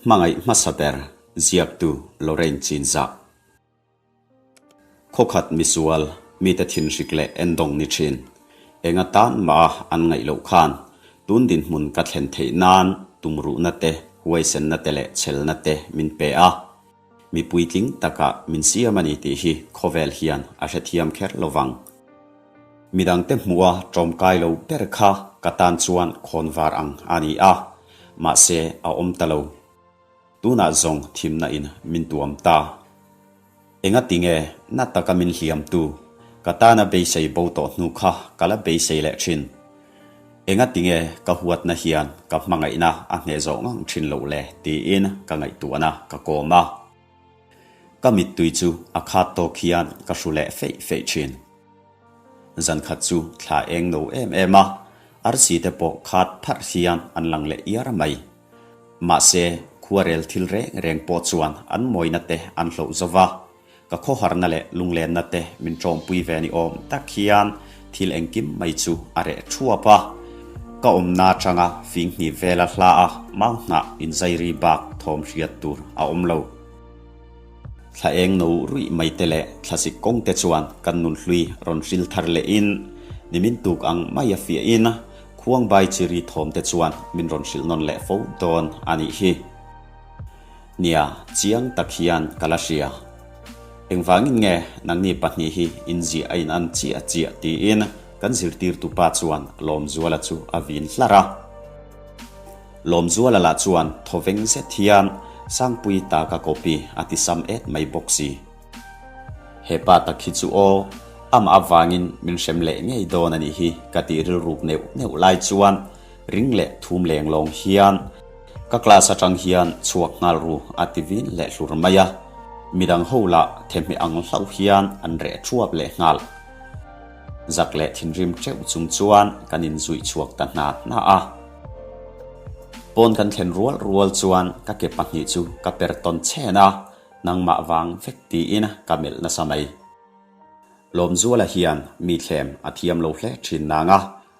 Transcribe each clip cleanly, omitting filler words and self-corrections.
Hmangaih hmasa ber ziaktu Lorraine Chinzah. Khawkhat misual, mite thinhrik leh endawng ni thin. Enga tan mah a an ngaih loh khan tun dinhmun ka thlen theih nan tumruhna te, huaisenna te leh chhelna te min pe a. Mi puitling takah min siam a ni tih hi khawvel hian a hrethiam kher lo vang. Midangte hmuha ṭawmkai lo ber kha ka tan chuan khawnvar ang a ni a, mahse a awm ta lo. Tunah zawng thimna in min tuam ta. Engati nge na taka min hliamtu, ka tana beisei bo tawh hnu kha ka la beisei leh thin. Engati nge ka huatna hian ka hmangaihna a hneh zawh ngang thin loh le tiin ka ngaihtuahna ka kawm a. Ka mittui chu a khat tawk hian ka hru leh feih feih thin. Zan khat chu thla eng no em em a, arsi te pawh khat pharh hian an lang leh iar mai. Mahse, khuarel thil reng reng pawh chuan an mawina te an hloh zo va, ka khawharna leh lunglenna te min ṭawmpui ve ni awm tak hian thil engkim mai chu a reh ṭhuap a. Ka awmna aṭanga fing hnih vela hla a mau hnah inzairi bak thawm hriat tur a awm lo. Thla eng no ruih mai te leh thlasik kawng te chuan kan nunhlui rawn hril thar lehin nimin tuk ang mai a fiahin Khuangbai chiri thawm te chuan min rawn hrilh nawn leh fo dawn a nih hi. Nia, chiang tak hian ka la hria. Engvangin nge nangni pahnih hi inziah a inan chiah chiah tiin kan zirtirtu pa chuan Lawmzuala chu a vin hlar a. Lawmzuala lah chuan thawveng zet hian Sangpui ta ka copy a ti sam et mai bawk si. He pa tak hi chu aw, amah avangin min hrem leh ngei dawn a nih hi ka tih rilruk neuh neuh lai chuan ring leh thum leng lawng hian ka class atang hian chhuak nghal ru a ti vin leh hlur mai a, midang ho lah thehmeh ang hlauh hian an reh thuap leh nghal. Zak leh thinrim teuh chung chuan kan inzuih chhuak ta hna hna a. Pawn kan thlen rual rual chuan ka ke pahnih chu ka per tawn chhen a, Nangmah vang vek tiin ka melh nasa mai. Lawmzuala hian mi thlem a thiam lo hle thin nang a,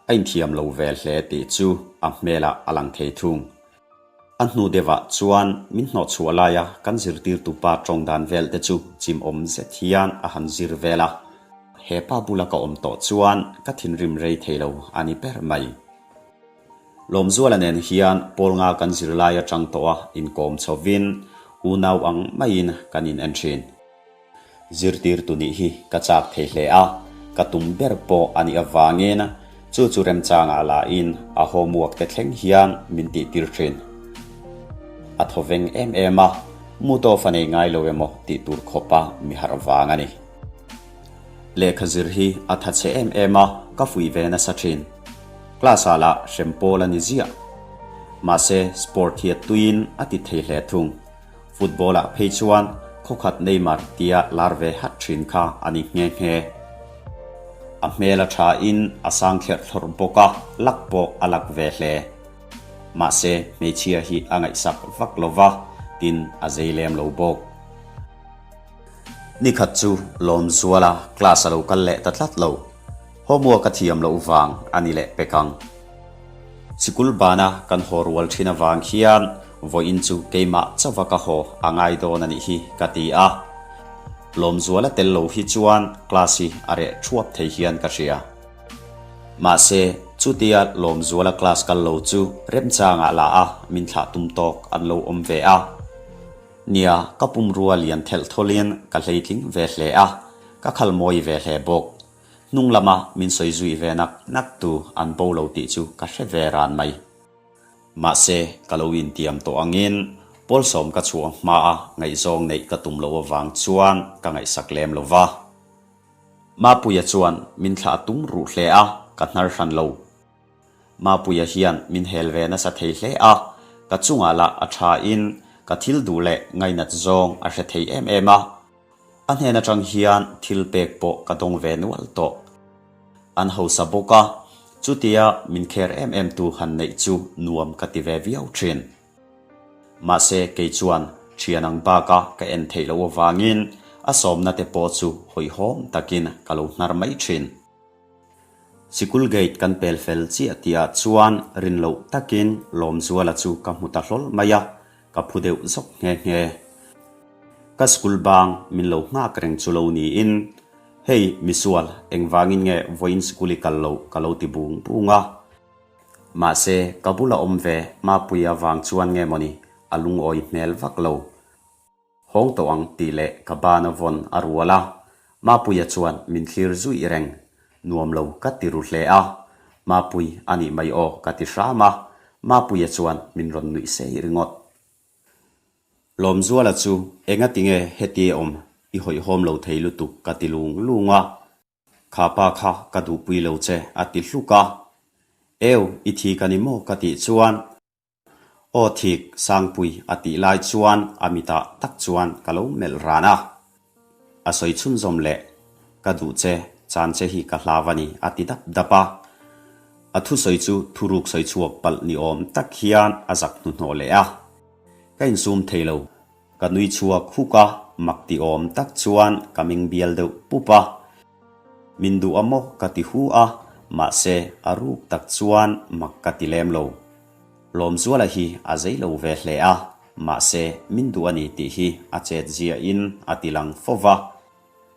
a inthiam lo ve hle tih chu a hmelah a lang thei thung. A hnu deuhah chuan min hnawhchhuah laia kan zirtirtu pa tawng dan vel te chu chimawm zet hian a han zir vel a. He pa bula ka awm tawh chuan ka thinrim rei thei lo a ni ber mai. Lawmzuala nen hian pawl nga kan zirlai atang tawh a inkawm chhovin unau ang maiin kan in en thin. Zirtirtu nih hi ka chak thei hle a, ka tum ber pawh a nih avangin chu chu remchangah lahin a homework te thleng hian min tihtir thin. A thawveng em em a, mu tawf a nei ngai lo emaw tih tur khawpa mi harh vang a ni. Lehkha zir hi a tha chhe em em a, ka fuih ve nasa thin. Class ah lah hrem pawl a ni ziah. Mahse sport hi a tuiin a ti thei hle thung. Football ah phei chuan khawkhat Neymar tia lar ve hat thin kha a ni nghe nghe. A hmel a tha in a sang thlerh thlawrh bawk a, lak pawh a lak ve hle. Mahse hmeichhia hi a ngaihsak vak lo va, tin a zei lem lo bawk. Nikhat chu Lawmzuala class a lo kal leh ta tlat lo. Homework a thiam loh vang a ni leh pek ang. Sikul bana kan haw rual thin avang hian vawiin chu keimah chauha ka haw a ngai dawn a nih hi ka ti a. Lawmzuala tel lo hi chuan class hi a reh thuap thei hian ka hria. Mahse, chutia Lawmzuala class kal lo chu remchangah la a min thlah tum tawk an lo awm ve a. Nia, ka pumrua lian thelh thawlin ka hleitling ve hle a, ka khal mawi ve hle bawk. Hnung lama min sawi zui ve nak nak tu an bo lo tih chu ka hre ve ran mai. Mahse, ka lo intiam tawh angin Pawlsawm ka chhuah hmaa ngaihzawng neih ka tum loh avang chuan ka ngaihsak lem lo va. Mapuia chuan min thlah tum ruh hle a, ka hnar hran lo. Mapuia hian min hel ve nasa thei hle a, ka chungah lah a tha in ka thil duh leh ngainat zawng a hre thei em em a. A hnen atang hian thil pek pawh ka dawng ve nual tawh. An hausa bawk a, chutia min kher em em tu han neih chu nuam ka ti ve viau thin. Mahse kei chuan thian ang baka ka en theih loh avangin a sawmna te pawh chu hawihhawm takin ka lo hnar mai thin. Sikul gate kan pel fel chiah tihah chuan rin loh takin Lawmzuala chu ka hmu ta hlawl mai a. Ka phu deuh zawk nghe nghe. Ka school bang min lo nghak reng chu lo niin, Hei misual, engvangin nge vawiin school i kal loh ka lo ti bung bung a. Mahse, ka bula awm ve Mapuia vang chuan nge mawni a lungawi hmel vak lo. Hawng tawh ang tih leh ka ban a vawn a rual a, Mapuia chuan min thlir zuih reng. Nuam lo ka ti ru hle a, Mapui a nih mai aw ka ti hram a, Mapuia chuan min rawn nuih sei ringawt. Lawmzuala chu engati nge heti awm i hawihhawm lo thei lutuk ka ti lung lung a, Kha pa kha ka duhpui lo che a ti hluk a. Eu, i thi ka ni maw ka tih chuan Aw thik Sangpui a tih lai chuan a mitah tak chuan ka lo melh ran a. A sawi chhunzawm leh, Ka duh che, chan che hi ka hlau a ni a ti dap dap a. A thusawi chu thuruk sawi chhuak palh ni awm tak hian a zak hnuhnawh leh a. Ka insum thei lo. Ka nui chhuak huk a, mak ti awm tak chuan ka meng bial deuh pup a. Min duh a maw ka ti hu a, mahse a ruk tak chuan mak ka ti lem lo. Lawmzuala hi a zei lo ve hle a, mahse min duh a ni tih hi a chet ziahin a ti lang fo va.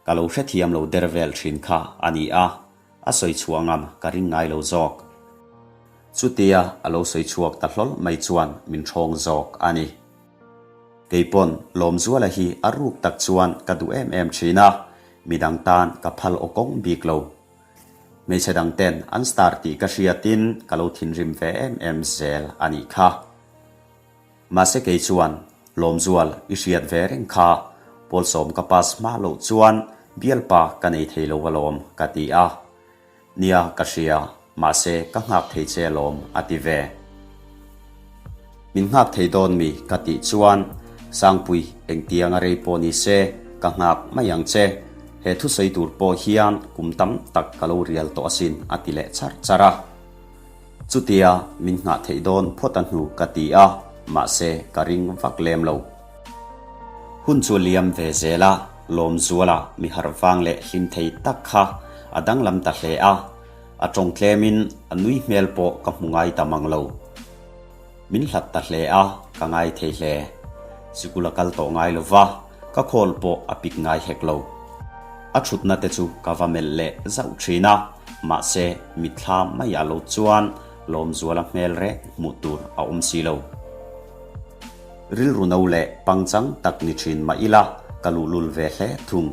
Ka lo hrethiam lo der vel thin kha a ni a, a sawi chhuah ngam ka ring ngai lo zawk. Chutia a lo sawi chhuak ta hlawl mai chuan min ṭhawng zawk a ni. Keipawn Lawmzuala hi a ruk tak chuan ka duh em em thin a, midang tan ka phal aw kawng bik lo. Hmeichhe dang ten an star tih ka hriatin ka lo thinrim ve em em zel a nih kha. Mahse kei chuan Lawmzual i hriat ve reng kha, Pawlsawm ka pass hma loh chuan bialpa ka nei thei lo alawm ka ti a. Nia ka hria, mahse ka nghak thei che alawm a ti ve. Min nghak thei dawn mi ka tih chuan Sangpui engtiang a rei pawh ni se ka nghak mai ang che, he thusawi tur pawh hian kum tam tak ka lo rial tawh asin a ti leh char char a. Chutia min nghah theih dawn phawt a hnu ka ti a, mahse ka ring vak lem lo. Hun chu liam ve zel a, Lawmzuala mi harh vang leh hlim thei tak kha a danglam ta hle a, a tawng tlemin a nui hmel pawh ka hmu ngai ta mang lo. Min hlat ta hle a, ka ngai thei hle. Sikul a kal tawh ngai lo va, ka call pawh a pick ngai hek lo. A thutna te chu ka va melh leh zauh thin a, mahse mitthla mai ah lo chuan Lawmzuala hmel reng hmuh tur a awm si lo. Rilru no leh pangchang tak ni thin mah ila ka luhlul ve hle thung.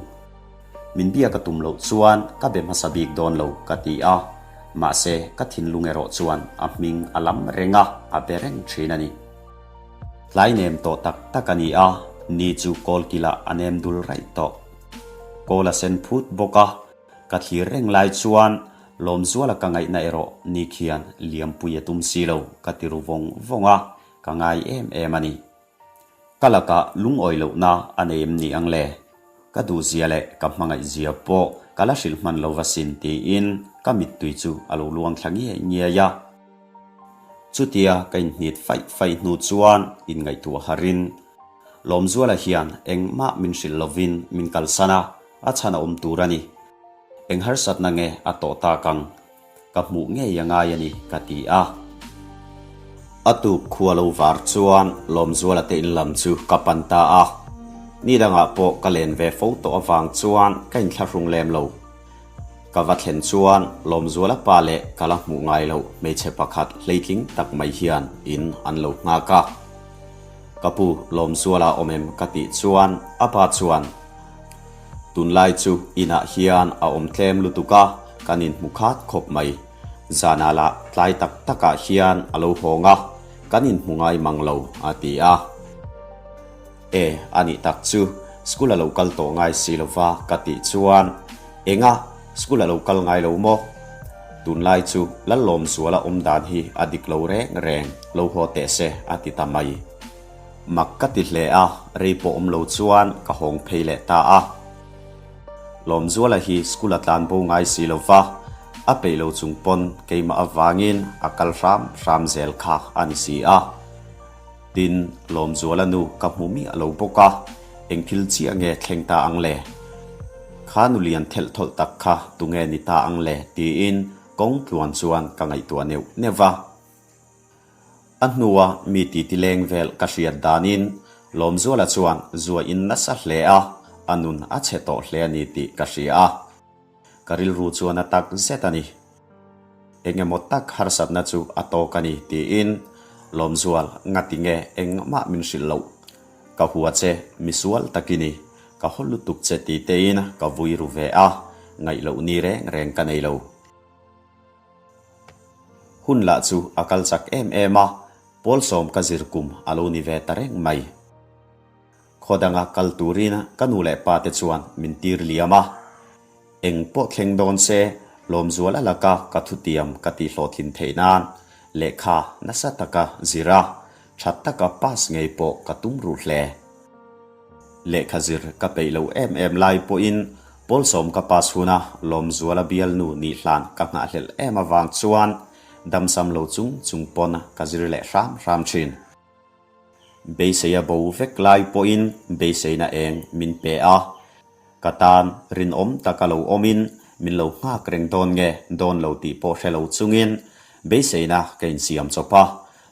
Min bia ka tum loh chuan ka be hmasa bik dawn lo ka ti a, mahse ka thinlung erawh chuan a hming a lam reng a, a be reng thin a ni. Tlai nem tawh tak tak a ni a, ni chu kawl kilah a nem dul raih tawh. Kawl a sen phut bawk a, ka thlir reng lai chuan Lawmzuala ka ngaihna erawh ni khian liampui a tum si lo ka ti ru vawng vawng a, ka ngai em em a ni. Ka lakah lungawi lohna a nei em ni ang le? Ka duhzia leh ka hmangaihzia pawh ka la hrilh hman lo va sin tiin ka mittui chu a lo luang thla ngiai ngiai a. Chutia ka inhnit faih faih hnu chuan inngaihtuah harin Lawmzuala hian engmah min hrilh lovin min kalsan a, a chhan a awm tur a ni. Eng harsatna nge a tawh tak ang? Ka hmuh ngei a ngai a ni, ka ti a. A tuk khua lo var chuan Lawmzuala te in lam chu ka pan ta a. Ni dangah pawh ka len ve fo tawh avang chuan ka inthlahrung lem lo. Ka va thlen chuan Lawmzuala pa leh ka la hmuh ngai loh hmeichhe pakhat hleitling tak mai hian in an lo nghak a. Ka pu Lawmzuala awm em ka tih chuan a pa chuan, Tunlai chu inah hian a awm tlem lutuk a, kan inhmu khat khawp mai. Zanah lah tlai tak takah hian a lo hawng a, kan inhmu ngai mang lo, a ti a. E, a nih tak chu, school a lo kal tawh ngai si lo va, ka tih chuan, Enga, school a lo kal ngai lo maw? Tunlai chu Lallawmzuala awm dan hi a dik lo reng reng, lo haw teh se, a ti ta mai. Mak ka ti hle a, rei pawh awm lo chuan ka hawng phei leh ta a. Lawmzuala hi school a tlan bo ngai si lo va, a peih lo chung pawn keimah avangin a kal hram hram zel kha a ni si a. Tin, Lawmzuala nu ka hmu miah lo bawk a, eng thil chiah nge thleng ta ang le? Kha nu lian thelh thawlh tak kha tunge ni ta ang le? tiin kawng tluan chuan ka ngaihtuah neuh neuh va. A hnua mi titi leng vel ka hriat danin Lawmzuala chuan zua in nasa hle a, a nun a chhe tawh hle a ni tih ka hria a. Ka rilru chuan a tak zet a ni. Eng emaw tak harsatna chu a tawk a ni tiin Lawmzual ngati nge engmah min hrilh loh. Ka hua che, misual tak i ni. Ka haw lutuk che ti tein ka vui ru ve a, ngaih loh ni reng reng ka nei lo. Hun lah chu a kal chak em em a, Pawlsawm ka zir kum a lo ni ve ta reng mai. Khaw danga kal turin ka nu leh pa te chuan min tir liam a. Eng pawh thleng dawn se, Lawmzuala laka ka thutiam ka tihhlawhtlin theih nan lehkha nasa taka zir a, tha taka pass ngei pawh ka tum ruh hle. Lehkha zir ka peih lo em em lai pawhin Pawlsawm ka pass huna Lawmzuala bialnu nih hlan ka nghahhlelh em avang chuan damsam lo chung chung pawn ka zir leh hram hram thin. Beiseia bo vek lai pawhin beiseina eng min pe a, ka tan rinawm taka lo awmin min lo nghak reng dawn nge dawn lo tih pawh hre lo chungin beiseina ka insiam chawp a,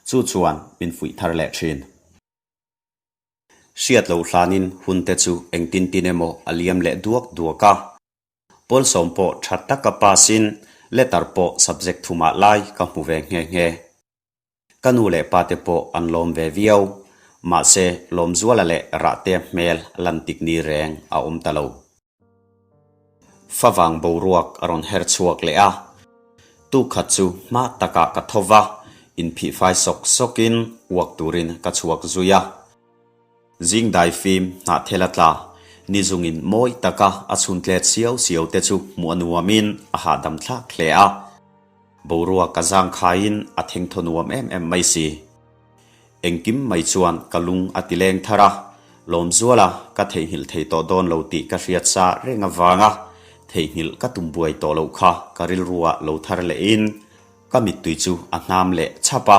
chu chuan min fuih thar leh thin. Hriat loh hlanin hunte chu engtin tin emaw a liam leh duak duak a. Pawlsawm pawh tha taka pass in letter pawh subject thumah lai ka hmu ve nghe nghe. Ka nu leh pa te pawh an lawm ve viau. Mahse, Lawmzuala leh Rahtea hmel lan tik ni reng a awm ta lo. Favang boruak a rawn her chhuak leh a. Tukhat chu hma takah ka tho va, inphihfai sawk sawkin uak turin ka chhuak zui a. Zing daifim hnahthel a tla, ni zungin mawi taka a chhun tlet siau siau te chu hmuh a nuamin a hahdam thlak hle a. Boruak a zangkhaiin a thengthaw nuam em em mai si. Engkim mai chuan ka lung a ti leng thar a, Lawmzuala ka theihnghilh thei tawh dawn lo tih ka hriat sa reng avanga theihnghilh ka tum buai tawh loh kha ka rilru ah lo thar lehin ka mittui chu a hnam leh chhap a.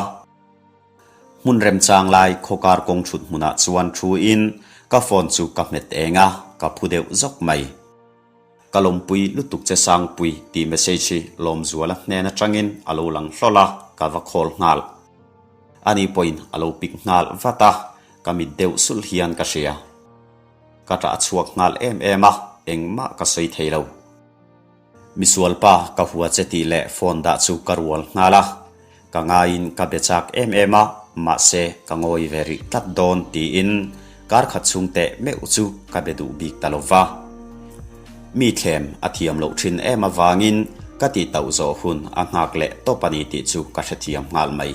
Hmun remchang lai khawkar kawng thut hmunah chuan thu in ka phone chu ka hmet eng a, ka phu deuh zawk mai. Ka lawmpui lutuk che Sangpui tih message hi Lawmzuala hnen atangin a lo lang hlawl a, ka va call nghal. Ani pawhin a lo pick nghal vat a, ka mit deuh sulh hian ka hria. Ka ṭah chhuak nghal em em a, engmah ka sawi thei lo. Misualpa ka hua che tih leh phone dah chu ka rual nghal a, ka ngaiin ka be chak em em a, mahse ka ngawi ve rih tlat dawn tiin kar khat chhung teh meuh chu ka be duh bik ta lo va. Mi thlem a thiam loh thin em avangin ka tih tauh zawh hun a nghak leh tawp a ni tih chu ka hrethiam nghal mai.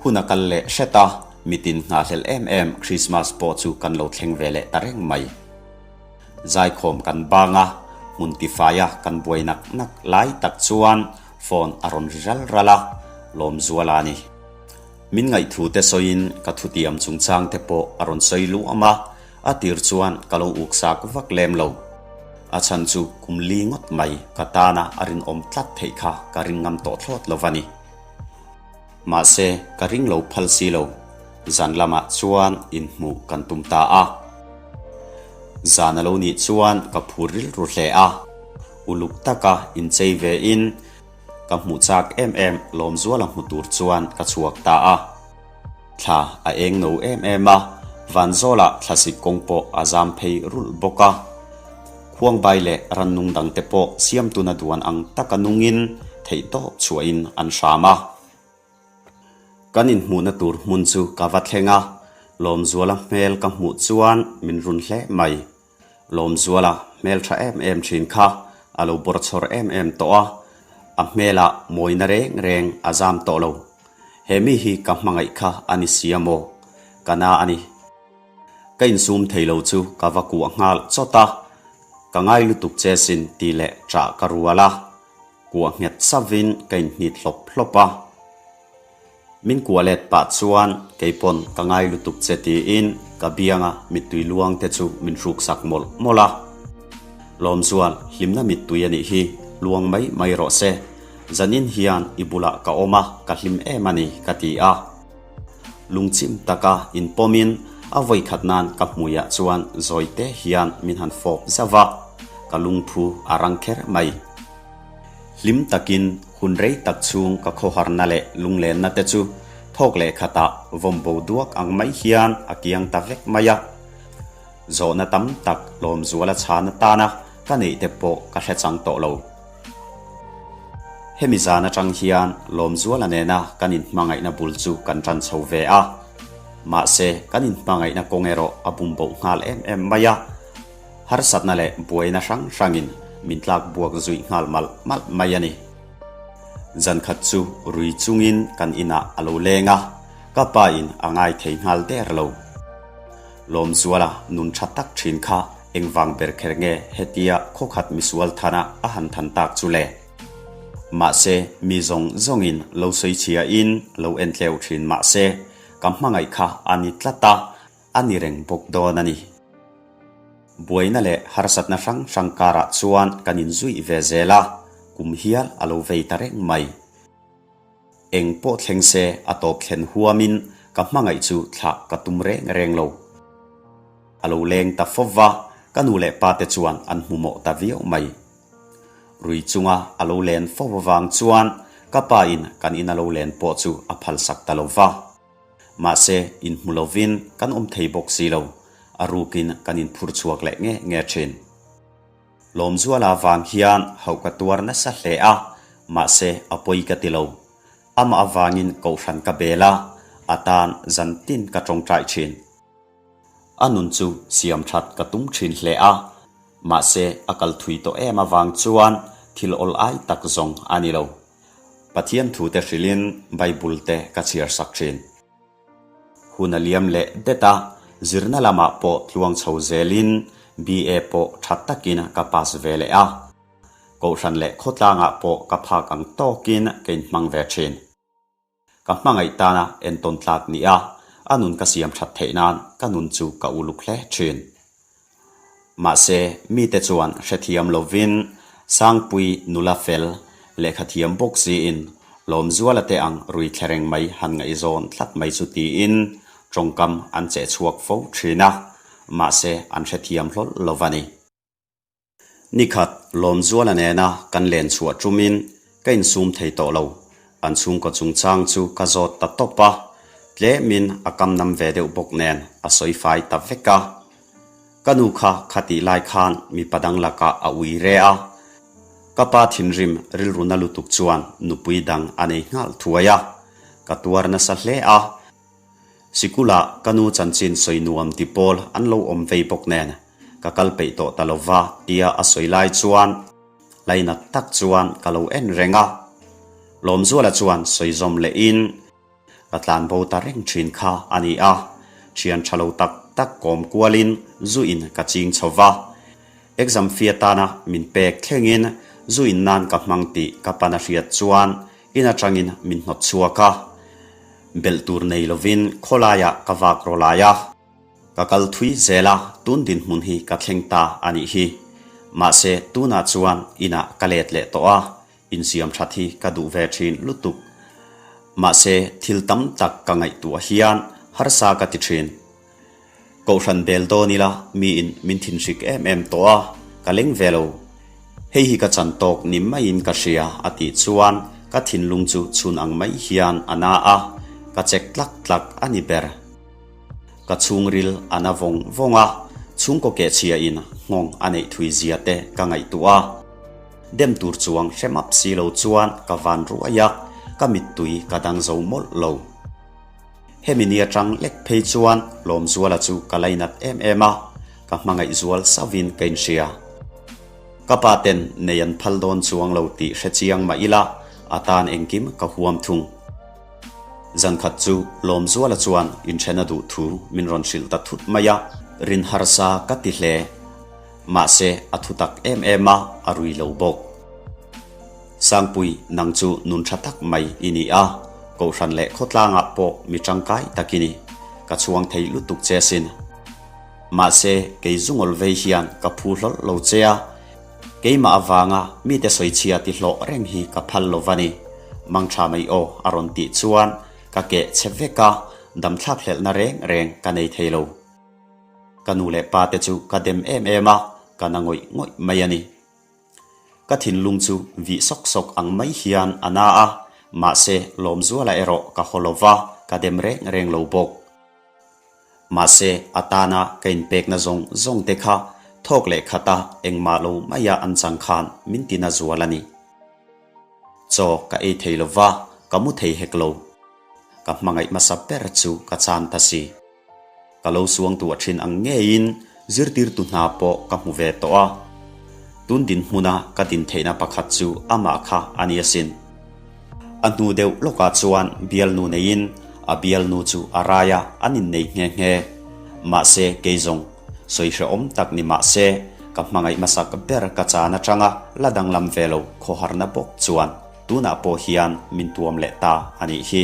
Hun a kal leh hret a, mitin nghahhlelh em em Christmas pawh chu kan lo thleng ve leh ta reng mai. Zaikhawm kan bang a, hmun tifaia kan buai nak nak lai tak chuan phone a rawn ri ral ral a, Lawmzuala a ni. Min ngaihthu te sawiin ka thutiam chungchang te pawh a rawn sawi luam a, a tir chuan ka lo uksak vak lem lo. A chhan chu kum li ngawt mai ka tana a rinawm tlat theih kha ka ring ngam tawh thlawt lo va ni. Mahse, ka ring lo phal si lo. Zan lamah chuan inhmuh kan tum ta a. Zan a lo nih chuan ka phur rilru hle a. Uluk taka inchei vein ka hmuh chak em em Lawmzuala hmu tur chuan ka chhuak ta a. Thla a eng no em em a, Vanzawlah thlasik kawng pawh a zam phei rulh bawk a. Khuangbai leh rannung dangte pawh siamtuna duan ang taka nungin theihtawp chhuahin an hram a. Kan inhmuhna tur hmun chu ka va thleng a, Lawmzuala hmel ka hmuh chuan min run hle mai. Lawmzuala hmel tha em em thin kha a lo bawrchhawr em em tawh a, a hmelah mawina reng reng a zam tawh lo. He mi hi ka hmangaih kha a ni si a maw? Ka na a ni. Ka insum thei lo chu ka va kuah nghal chawt a, Ka ngai lutuk che sin tih leh ṭah ka rual a, kuah nghet savin ka inhnit hlawp hlawp a. Min kuah let pah chuan keipawn ka ngai lutuk che tiin ka bianga mittui luang te chu min hruksak mawlh mawlh a. Lawmzual, hlimna mittui a nih hi, luang mai mai rawh se. Zanin hian i bulah ka awm a, ka hlim em a ni ka ti a. Lungchim taka inpawmin a vawikhat nan ka hmuiah chuan zawite hian min han fawp zauh a, ka lungphu a rang kher mai. Hlim takin hun rei tak chhung ka khawharna leh lunglenna te chu. Thawk leh khatah vawm bo duak ang mai hian a kiang ta vek mai a. Zawhna tam tak Lawmzuala chhan atana ka neih te pawh ka hre chang tawh lo. Hemi zan atang hian Lawmzuala nena kan inhmangaihna bul chu kan tan chho ve a. Mahse, kan inhmangaihna kawng erawh a bum boh nghal em em mai a. Harsatna leh buaina hrang hrangin min tlak buak zuih nghal malh malh mai a ni. Zan khat chu rui chungin kan inah a lo leng a, ka pa in a ngai thei nghal der lo. Lawmzuala nun tha tak thin kha engvang ber kher nge hetia khawkhat misual thana a han than tak chu le? Mahse, mi zawng zawngin lo sawi chhia in lo en tleu thin mahse, ka hmangaih kha a ni tlat a, a ni reng bawk dawn a ni. Buaina leh harsatna hrang hrang karah chuan kan inzuih ve zel a, kum hial a lo vei ta reng mai. Eng pawh thleng se a tawp thlen huamin ka hmangaih chu thlah ka tum reng reng lo. A lo leng ta fo va, ka nu leh pa te chuan an hmu mawh ta viau mai. Rui chunga a lo len fo avang chuan ka pa in kan in a lo len pawh chu a phalsak ta lo va. Mahse, inhmu lovin kan awm thei bawk si lo, a rukin kan inphur chhuak leh nge nge thin. Lawmzuala vang hian hauh ka tuar nasa hle a, mahse a pawi ka ti lo. Amah avangin kohhran ka bel a, a tan zan tin ka tawngtai thin. A nun chu siam that ka tum thin hle a, mahse a kal thui tawh em avang chuan thil awl ai tak zawng a ni lo. Pathian thute hrilhin Bible te ka chhiar sak thin. Hun a liam leh det a, zirna lamah pawh tluang chho zelin BA pawh tha takin ka pass ve leh a. Kohhran leh khawtlangah pawh ka phak ang tawkin ka inhmang ve thin. Ka hmangaih tana entawn tlak ni a, a nun ka siam that theih nan ka nun chu ka uluk hle thin. Mahse, mite chuan hrethiam lovin Sangpui nula fel, lehkha thiam bawk siin Lawmzuala te ang rui thlereng mai han ngaihzawn tlat mai chu tiin tawngkam an cheh chhuak fo thin a, mahse an hrethiam hlawl lo va ni. Nikhat, Lawmzuala nena kan len chhuah tumin ka insum thei tawh lo. An chhungkaw chungchang chu ka zawt ta tawp a, tlemin a kam nam ve deuh bawk nen a sawi fai ta vek a. Ka nu kha khatih lai khan mipa dang lakah a ui re a. Ka pa thinrim rilru na lutuk chuan nupui dang a nei nghal thuai a, ka tuar nasa hle a. Sikula ka nu chanchin sawi nuam ti pawl an lo awm vei bawk nen ka kal peih tawh ta lova tia a sawi lai chuan lainat tak chuan ka lo en reng a. Lawmzuala chuan sawi zawm lehin ka tlan bo ta reng thin kha a ni a, thian tha lo tak tak kawm kualin zu in ka ching chho va. Exam fee atana min pek thlengin zu in nan ka hmang tih ka pan a hriat chuan in atangin min hnawt chhuak a. Belh tur nei lovin khawlaiah ka vak raw lai a, ka kal thui zel a, tun dinhmun hi ka thleng ta a nih hi. Mahse, tunah chuan inah ka let leh tawh a, insiam that hi ka duh ve thin lutuk. Mahse, thil tam tak ka ngaihtuah hian harsa ka ti thin. Kohhran bel dawn ila miin min thinhrik em em tawh a, ka leng ve lo. Hei hi ka chan tawk ni maiin ka hria a tih chuan ka thinlung chu chhun ang mai hian a na a, ka chek tlak tlak a ni ber. Ka chhungril a na vawng vawng a, chhungkaw kehchhia in nghawng a neih thui zia te ka ngaihtuah a. Dem tur chuang hre map si lo chuan ka van ruai a, ka mittui ka dang zo mawlh lo. Hemi ni atang lek phei chuan Lawmzuala chu ka lainat em em a, ka hmangaih zual sauhin ka inhria. Ka pa ten nei an phal dawn chuang lo tih hre chiang mah ila, a tan engkim ka huam thung. Zankhat chu Lawmzuala chuan inthen a duh thu min rawn hrilh ta thut mai a, rin harsa ka ti hle. Mahse a thutak em em a, a rui lo bawk. Sangpui, nang chu nun tha tak mai i ni a, Kohhran leh khawtlangah pawh mi tangkai tak i ni. Ka chhuang thei lutuk che asin. Mahse, kei zungawl vei hian ka phu hlawlh lo che a, keimah avanga mite sawichhia ti hlawh reng hi ka phal lo va ni. Mangtha mai aw a rawn tih chuan ka keh che vek a, damthlak hlelhna reng reng ka nei thei lo. Ka nu leh pa te chu ka dem em em a, ka na ngawih ngawih mai a ni. Ka thinlung chu vih sawk sawk ang mai hian a na a, mahse Lawmzuala erawh ka haw lo va, ka dem reng reng lo bawk. Mahse, a tana ka inpekna zawng zawng te kha thawk leh khata engmah lo maia an chang khan min tina zual a ni. Chaw ka ei thei lo va, ka mu thei hek lo. Ka hmangaih hmasa ber chu ka chan ta si. Ka lo suang tuah thin ang ngeiin zirtirtu hna pawh ka hmu ve tawh a. Tun dinhmuna ka din theihna pakhat chu amah kha a ni asin. A hnu deuh lawkah chuan bialnu neiin a bialnu chu a rai a, an innei nghe nghe. Mahse, kei zawng sawi hrehawm tak ni mah se, ka hmangaih hmasak ber ka chan atanga la danglam ve lo khawharna bawk chuan tunah pawh hian min tuam leh ta a nih hi.